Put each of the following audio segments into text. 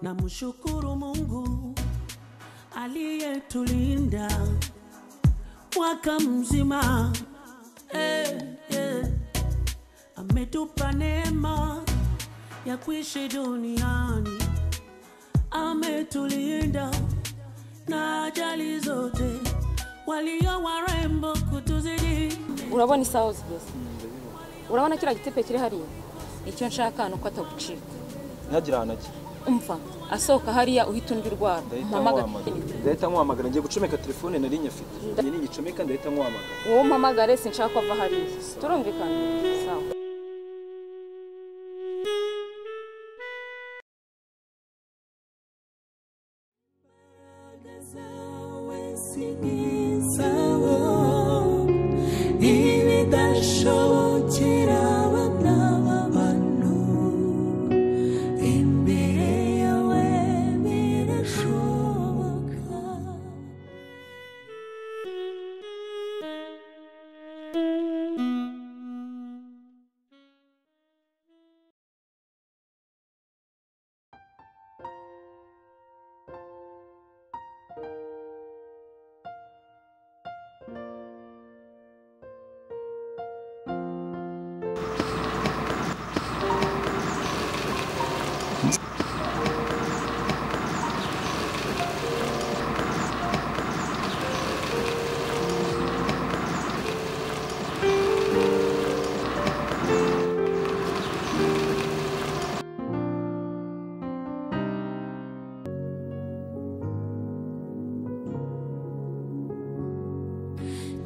Namshukuru Mungu aliyetulinda mwaka mzima. Ametupa neema ya kuishi duniani, ametulinda na ajali zote, walio warembo kutuzidi. Urabona isaha zigeze, urabona kiriya gitipe kiri hariya, icyo nshaka ni uko atagucika. Ntagira ahantu ajya. Umva asohoka hariya uhita undi urwara. Ndahita nkuhamagara, ngiye gucomeka telefone nari nyafite. Ningicomeka ndahita nkuhamagara. Wowe umpamagare, sinshaka ko ava hariya. Turumvikana? Sawa. Ibidashobokera abana b'abantu imbere yawe birashoboka.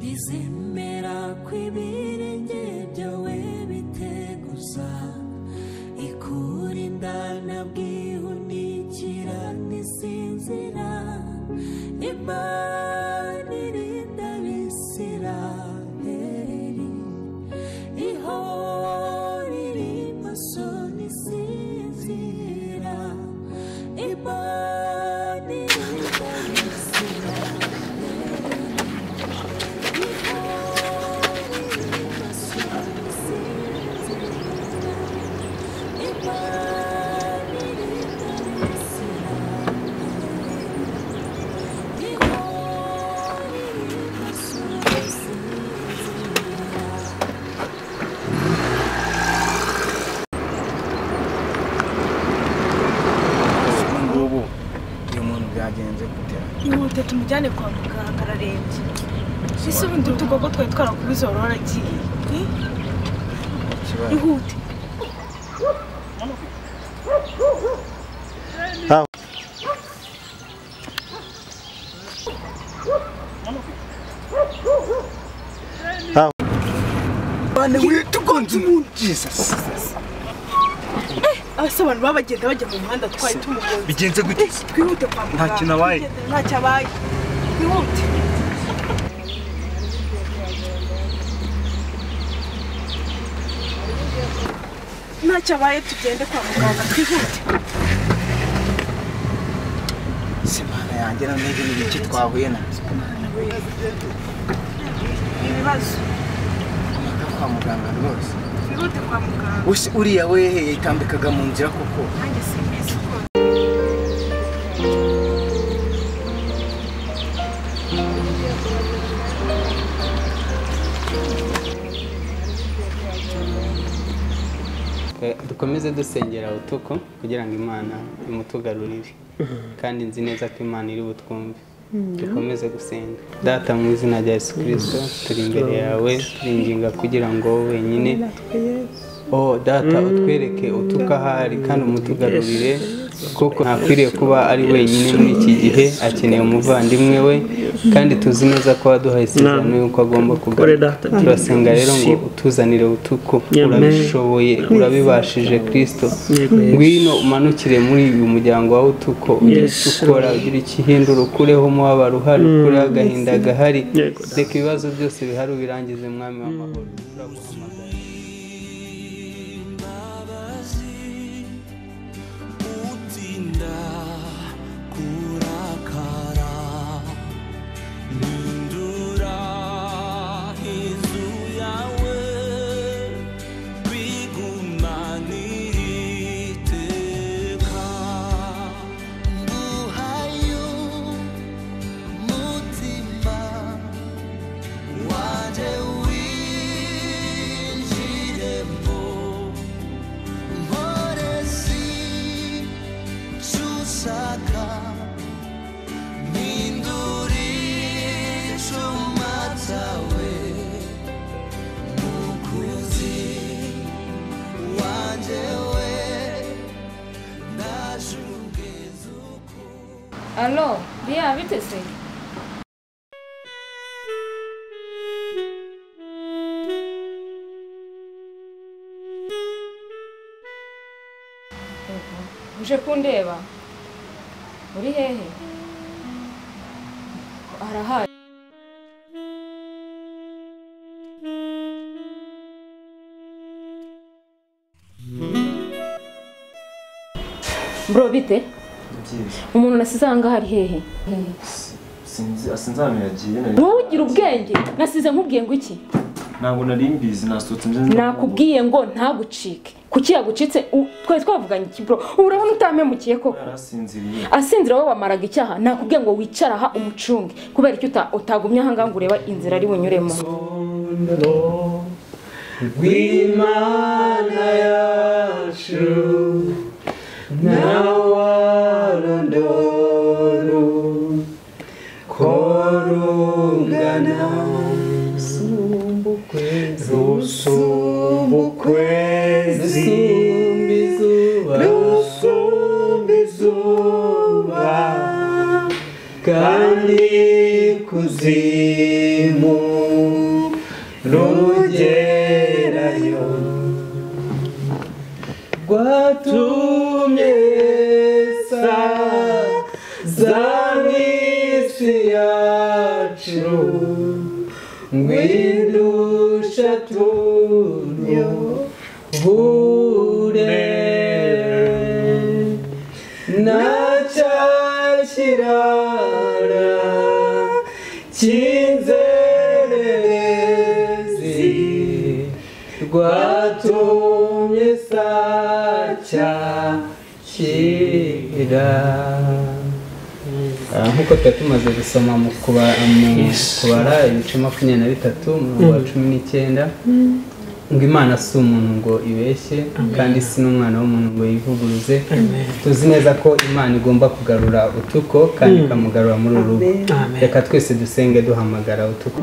Nizemera ko ibirenge byawe biteguza, ikurinda nabwihunikira ntisinzira. Imana irinda Abisirayeli, ihora iri maso ntisinzira. Imana irinda Abisirayeli, ihute tumujyane kwa muganga ararembye. Ese ubundi utugogo twari twarakubuze wari waragiye? Ihute. Ese abantu baba bagenda bajya mu muhanda twari tumugonze. Bigenze gute? Twihute kwa muganga. Nta kintu abaye. Ntacyo abaye. Twihute. Ntacyo abaye, tugende kwa muganga twihute. Simana yanjye na n'ibi ni ibiki twahuye nabyo? Ibibazo. Kwa muganga rwose. Twihute kwa muganga. Uriya wehe yitambikaga mu nzira koko. Nanjye simbizi rwose. Dukomeze dusengera utuko kugira ngo Imana imutugarurire, kandi nzi neza ko Imana iri butwumve. Dukomeze gusenga. Data, mu izina rya Yesu Kristo, turi imbere yawe turinginga kugira ngo wowe wenyine, oh Data, utwereke utuka ahari kandi umutugarurire, kuko ntakwiriye kuba ari wenyine muri iki gihe, akeneye umuvandimwe we, kandi tuzi neza ko waduhaye isezerano y'uko agomba kugaruka. Turasenga rero ngo utuzanire utuko, urabishoboye, urabibashije Kristo. Ngwino umanukire muri uyu muryango wa utuko, ugire icyo ukora, ugire icyo uhindura, ukureho umubabaro uhari, ukureho agahinda gahari, reka ibibazo byose bihari ubirangize, Mwami w'amahoro. Turaguhamagaye. Kurakara mpindura inzu yawe bigumanira iteka. Allo, Bia, bite se? Uje kundeba? Uri hehe? Arahari. Bro, bite? Umuntu nasize aha ari hehe? Sinzi asinzamira yagiye. Wowe ugira ubwenge, nasize nkubwiye ngo iki? Ntabwo nari mbizi, nasohotse nje. Nakubwiye ngo ntagucike. Kuki yagucitse? Twari twavuganye iki bro? Urabona utampemukiye koko? Yarasinziriye. Asinzira wowe wamaraga icyaha. Nakubwiye ngo wicara aha umucunge. Kubera icyo utagumye aha ngaha ngo ureba inzira ari bunyuremo. Rw'Imana yacu nawarondoro korungana rusumba ukwezi rusumba izuba kandi kuzimu rugerayo rwatumye za mw'isi yacu ngwindusha turuhure na cya kirara cy'inzererezi rwatumye sacya kira. Nk'uko twari tumaze gusoma mu kubara ibice 23 umurongo wa 19 ngo Imana si umuntu ngo ibeshye kandi si n'umwana w'umuntu ngo yivuguruze. Tuzi neza ko Imana igomba kugarura Utuko kandi ikamugarura muri uru rugo. Reka twese dusenge duhamagara Utuko.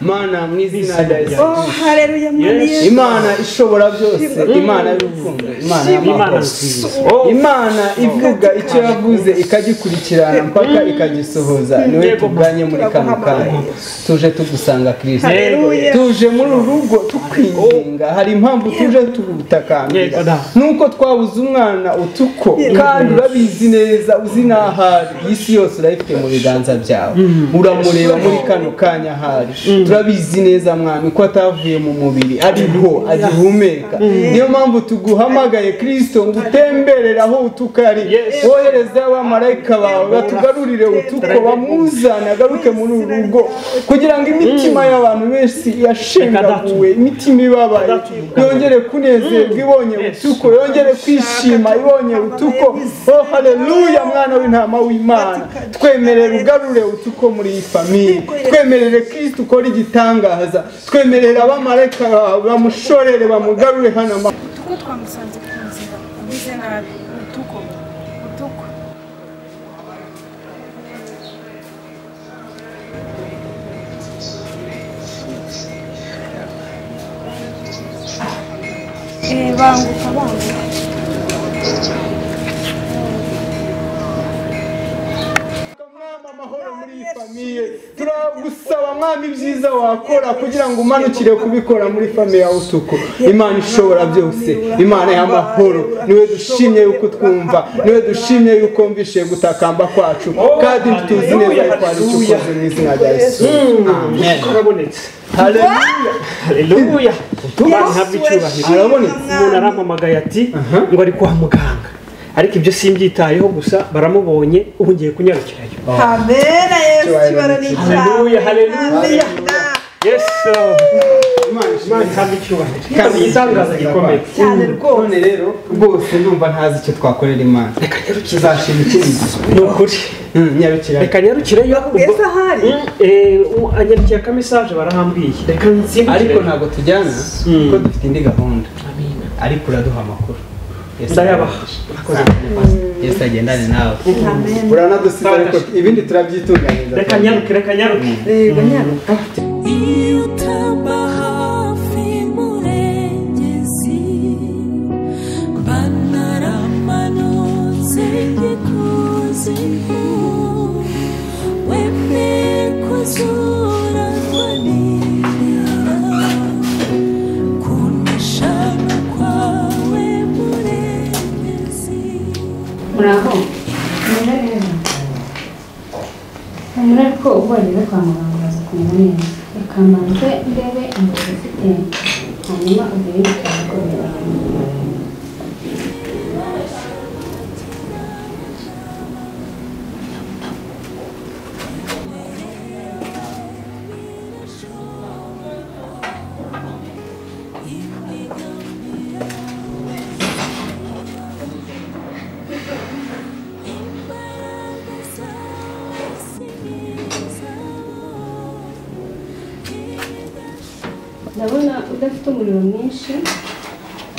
Mana mu izina rya Yesu. Oh, haleluya Mwami Yesu. Imana ishobora byose, Imana y'urukundo, Imana y'amahoro. Imana ivuga icyo yavuze ikagikurikirana mpaka ikagisohoza. Niwe tuganye muri kano kanya. Tuje tugusanga Kristo. Tuje muri rugo tukwinginga. Hari impamvu tuje tugutakambira. Nuko twabuze umwana Utuko kandi urabizi neza, uzi n'ahari. Isi yose urayifite mu biganza byawe. Uramureba muri kano kanya ahari. Turabizi neza mwami ko atavuye mu mubiri ariho agihumeka. Niyo mpamvu tuguhamagaye Kristo ngo utemberere aho Utuko ari, wohereze abamarayika bawe batugarurire Utuko, bamuzane agaruke muri uru rugo kugira ngo imitima y'abantu benshi yashengaguwe, imitima ibabaye yongere kunezerwa ibonye Utuko, yongere kwishima ibonye Utuko. Oh haleluya, mwana w'intama w'Imana, twemerere ugarure Utuko muri iyi famiye, twemerere Kristo ukora igitangaza, twemerera abamarayika bamushorere bamugarure hano. Utuko twamusanze ku nzira ameze nabi. Utuko, Utuko. Banguka banguka. Turagusaba mwami ibyiza wakora kugira ngo umanukire kubikora muri famiye ya Utuko. Imana ishobora byose, Imana y'amahoro, niwe dushimye yuko twumva, niwe dushimye yuko mvishe gutakamba kwacu, kandi tuzi neza yuko ari icyo ukoze mu izina rya Yesu. Amen. Arabonetse. Haleluya. Haleluya. Imana ihabwe icyubahiro. Arabonetse. Umuntu arampamagaye ati ngo ari kwa muganga. Ariko ibyo simbyitayeho gusa baramubonye ubu ngiye kunyarukirayo. Amen. Yesu kibara ni cyawe. Haleluya, haleluya. Yesu. Imana ihabwe icyubahiro. Kandi igitangaza gikomeye. Cyane rwose. None rero rwose ndumva ntazi icyo twakorera Imana. Reka nyarukire. Tuzashima ikindi. Ni ukuri. Nyarukira. Reka nyarukireyo. Bakubwiye se ahari? Anyarukiye aka message barahambwiye. Reka nsimbukire. Ariko ntabwo tujyana kuko dufite indi gahunda. Ariko uraduha amakuru. Ndayabaha. Yesu agendane nawe. Uranadusiza ariko ibindi turabyitunganyiriza. Reka nyaruke, reka nyaruke. Yego nyaruka. Iyo utamba hafi murengezi banaramanutse ikuzimu wemeye kuzura rwanirira kuneshana kwawe murengezi. Muraho meze neza hanyuma ariko ubwo wageze kwa muganga uraza kumera neza. Reka mbanze ndebe umuriro ufite hanyuma ugere ibitaro. Ndabona udafite umuriro mwinshi,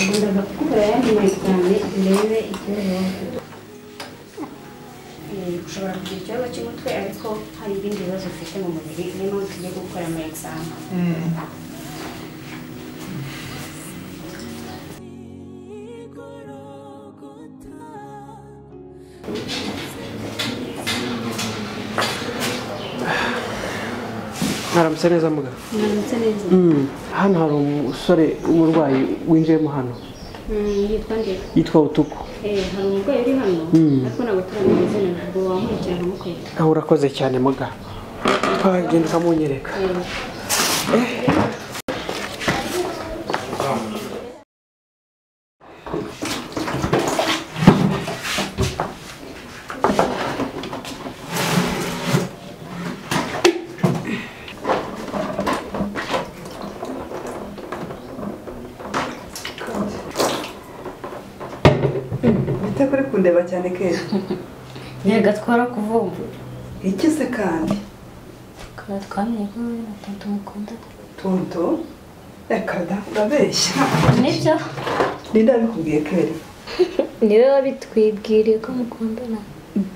ugomba gukora ayandi cyane urebe ikibazo waba ufite. Ushobora kugira ikibazo cy'umutwe ariko hari ibindi bibazo ufite mu mubiri, niyo mpamvu tugiye gukora ama examen. Mwaramutse neza muganga. Mwaramutse neza. Hano hari umusore umurwayi winjiyemo hano. Yitwa nde? Yitwa Utuku. Hari umurwayi uri hano ariko ntabwo turamenya izina, ubwo wamurikira nkamukwereka. Aho urakoze cyane muga. Twagenda ukamunyereka. Kuri kundeba cyane kera. Nyagatwara kuvumbura. Iki se kandi? Tukaba twamenye ko wowe na Tonto mukundana. Tonto? Reka da, urabeshya. Nibyo. Ninde wabikubwiye kera? Niwe wabitwibwiriye ko mukundana.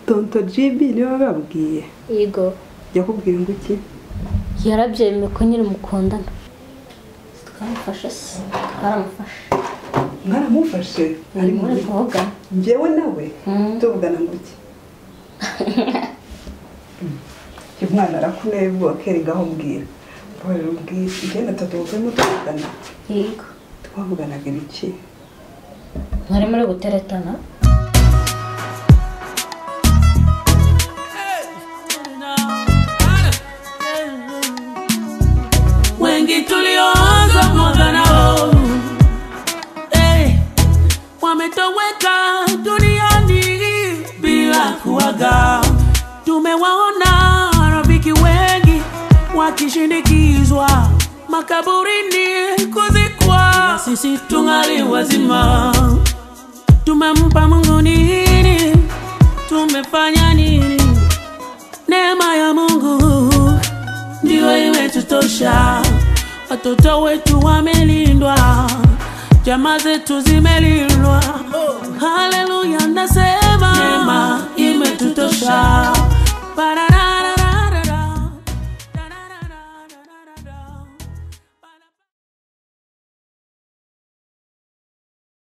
Tonto GB niwe wababwiye? Yego. Yakubwiye ngo iki? Yarabyemeye ko nyine mukundana. Twamufashe se? Twaramufashe. Mwaramufashe? Ari muri kuvuga. Njyewe nawe tuvugana ngo iki? Uyu mwana arakuneye vuba kera ngaho mbwira. Mbabarira umbwire, njye na Tonto turimo tuvugana. Yego. Twavuganaga ibiki? Mwari muri guteretana? Wengi tulioanza mwaka nao wametoweka duniani bila kuaga. Tumewaona rafiki wengi wakishindikizwa makaburini kuzikwa. Sisi tungali wazima, tumempa Mungu nini? Tumefanya nini? Neema ya Mungu ndiyo imetutosha. Watoto wetu wamelindwa, jamaa zetu zimelindwa. Haleluya nasema.